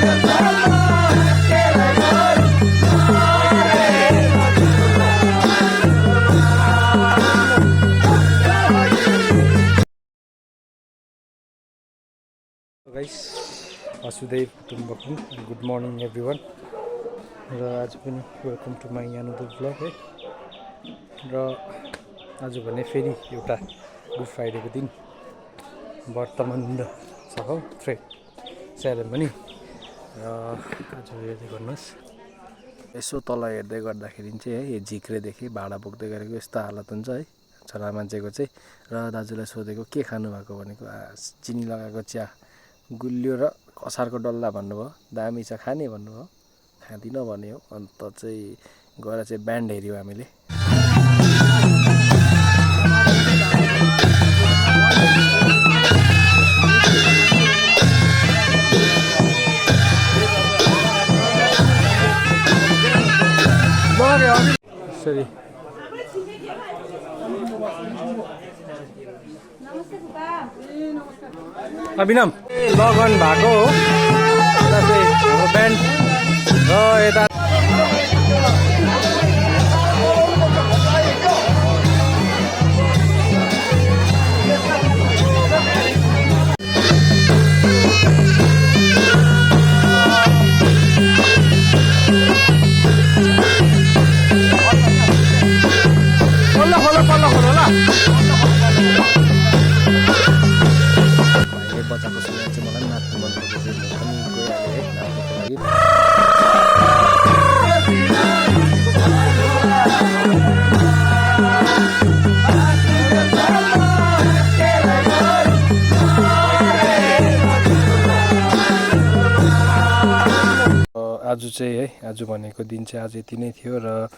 Guys वासुदेव कुटुम्बकम good morning everyone र आज पनि welcome to my another vlog है। र आज भने फेरि एउटा गुड फ्राइडेको दिन वर्तमान छ हो थ्रेड सेरेमनी। र आज हेर्दै गर्नुहोस् यसो तल हेर्दै गर्दाखेरि चाहिँ है यो झिक्रेदेखि भाडा बोक्दै गरेको यस्तो हालत हुन्छ है छोरा मान्छेको चाहिँ। र दाजुलाई सोधेको के खानु भएको भनेको चिनी लगाएको चिया गुलियो र असारको डल्ला भन्नुभयो। दामी छ खाने भन्नुभयो, खाँदिनँ भन्यो। अन्त चाहिँ गएर चाहिँ ब्यान्ड हेऱ्यौँ हामीले। सरी अभिनम लगन भएको हो यता चाहिँ हाम्रो ब्यान्ड र यता बच्चाको समय चाहिँ मलाई नाच्नु मन पर्छ चाहिँ म पनि गइहालेँ है नाच्नुको लागि। आज चाहिँ है आज भनेको दिन चाहिँ आज यति नै थियो र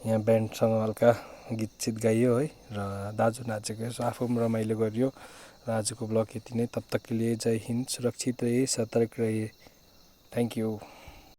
यहाँ ब्यान्डसँग हल्का गीत सित गाइयो है र दाजु नाचेको आफू पनि रमाइलो गरियो। र आजको ब्लग यति नै। तब तक के लिए जय हिंद, सुरक्षित रहिए, सतर्क रहिए। Thank you.